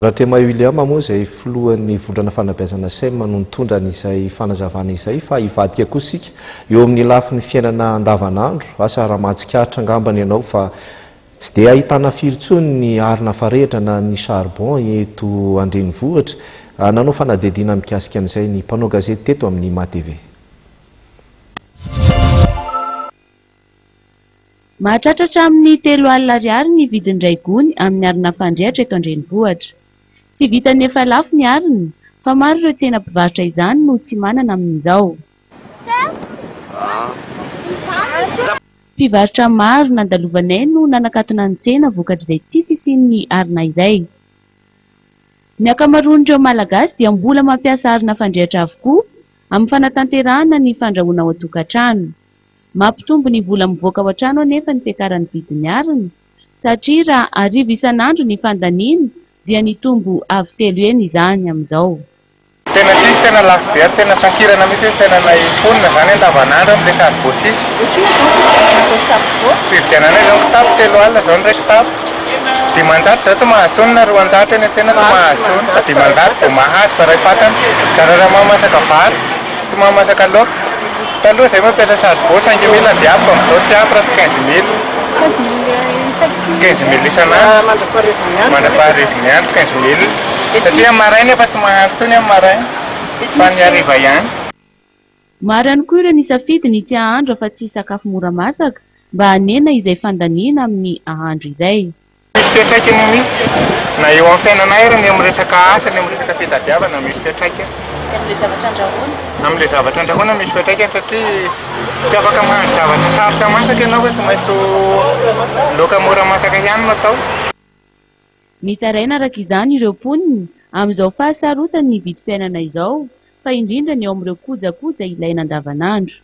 Ratrema William moa izay filohan'ny vondrona fanabeazana SEM no nitondra an'izay fanazavana izay fa hivadika kosa isika eo amin'ny lafiny fiainana andavanandro. Asa raha mahatsikaritra angambany ianao fa tsy dia ahitana firy intsony ny arina farehitra na ny charbon eto an-drenivohitra. Nanao fanadihadiana mikasika an'izay ny mpanao gazety teto amin'ny MATV. Mahatratra hatramin'ny 30 ariary ny vidin'iray gony amin'ny arina fandrehitra eto an-drenivohitra. Tsy vitan'ny efa lafo ny arina fa maro ireo tsena mpivarotra izany no tsy manana amin'izao. Mpivarotra maro nandalovanay no nanakatona ny tsena vokatr'izay tsy fisian'ny arina izay. Ny ankamaroan'ireo Malagasy dia mbola mampiasa arina fandrehitra avokoa amin'ny fanatanterahana ny fandrahoana ao an-tokantrano. Mampitombo ny vola mivoaka ao an-trano anefa ny fiakaran'ny vidin'ny arina, satria raha 1000 isan'andro ny fandaniana dia nitombo avo telo heny izany amin'izao. Tena tsisy, tena lafo be ary tena sahirana mihitsy ny fiainanay mponina zany andavanandro amle saribô tsisy. Fividiananay zao kitapo 30 zao ny iray kitapo. 500 zao tsy mahazo tsony na 200 eny an-tsena tsy mahazo tsony fa 500 vao mahazo fa iray fatana. Zara raha mahamasaka vary. Tsy mahamasaka laoka. Taloha zay mampiasa charbon 5000 dia ampy fa amin'izao tsy ampy raha tsy 15000. 15000 isan'andro. Mandra-paharivon'ny andro 15000. Satria amin'ny maraina efa tsy mahandro intsony amin'ny maraina fa ny hariva ihany. Maro ihany koa ireo nisafidy ny tsy hahandro afa-tsy sakafo mora masaka mba hanena izay fandaniana amin'ny hahandro izay. Misy fiantraikany mihitsy na eo amin'ny fiainanay ary ny amin'ny resaka asa, ny amin'ny resaka fitadiavana misy fiantraikany. Dia amin'ilay zavatra andrahoana? Amin'ilay zavatra andrahoana misy fiantraikany satria tsy afaka mahandro zavatra sarotra masaka ianao fa tsy maintsy ho laoka mora masaka ihany no atao. Mitaraina araka izany ireo mponina amin'izao fahasarotan'ny vidim-piainana izao fa indrindra ny eo amin'ireo kojakoja ilaina andavanandro.